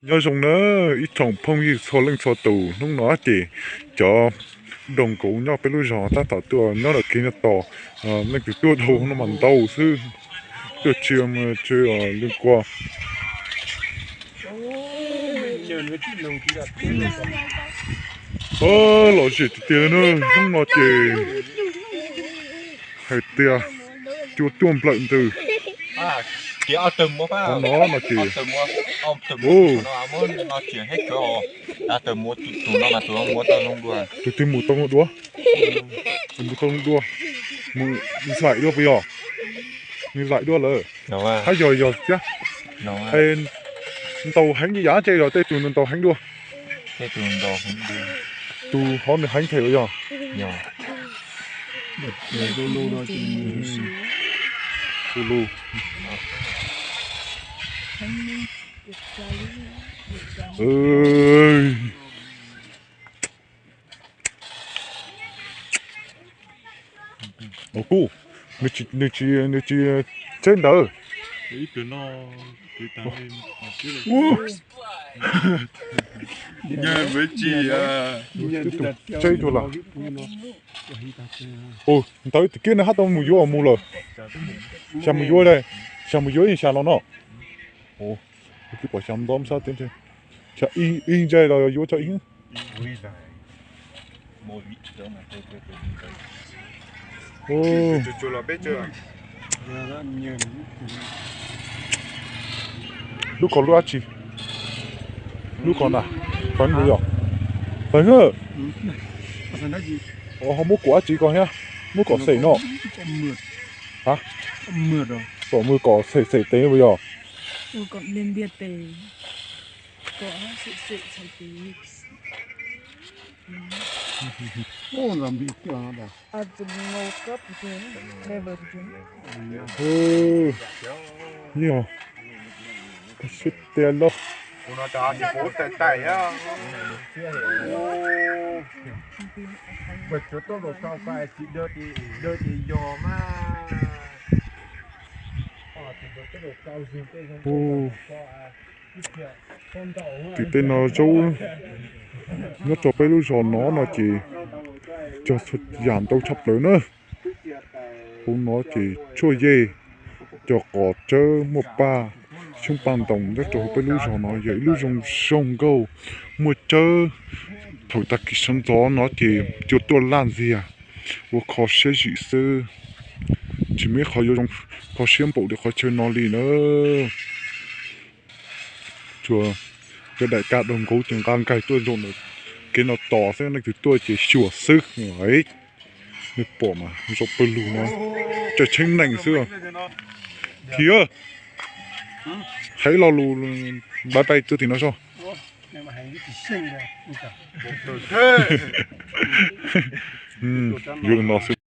Nyob zoo na ib tsoom phooj ywg txhua leej txhua tus, hnub no ces cov doog kauv nyob peb lub zos tab tom tuaj nyob ntawm kev nyob tos, leej twg tuaj dhau no mas ntau xwb. Tuaj tsis tsis li kua. Lom zem tiag tiag na, hnub no ces hais tias cua tuaj nplawm ntws. Qhov no no ces, tus twg mus tau dua, tus mus tau dua, mus zaim dua puas yog? Nws zaim dua lawm. Hab yog yog thiab. Ntaus heev li yav ntshe yog tej tus nws ntaus heev dua. Tus hov nws heev thiab yog. Kuj, nws tsis, nws tsis tseb ntawd. Tseb dua lawm. Ntawd tim kiag nws hab tau mus yuav mus lawm. Xya mus yuav, xya mus yuav xya los no. Twb pom xya nto sab teb, xya ib ntse los yuav tso ib. Lub ko lub dab tsi? Lub ko na, feev yog, feev. Ho muab kuam dab tsi ko thiab? Muab kom xem no. Kom mws kom xem xem tes puas yog? Yog, sib tiag lauj. Tim tej no zaub nyob rau peb lub zos no no ces cog txhua yam ntau tshaj plaws na. Hauv no ces tshuaj yej, cov qos tsawb, muaj paj, xyoob paj ntoos nyob rau hauv peb lub zos no yog ib lub zoo zoo nkauj, muaj tsawb. Thaum tag kis sawv ntxov no ces cua tuaj laj ntxiag, ua kho siab zim xwb. Tsis muaj ib qho yuav zoo kho siab npaum li qhov chaw no li na. Tsuas cov daim kab doog kauv ces nqa nkaig tuaj zoo kev no tos xwb, leej twg tuaj ces xyuas xwb. Nej pom mas zoo pawg lug no, tseem tsheej nees xwb. Thim, hais lo lus npaj pais tuaj tim no soj. Yuav no xwb.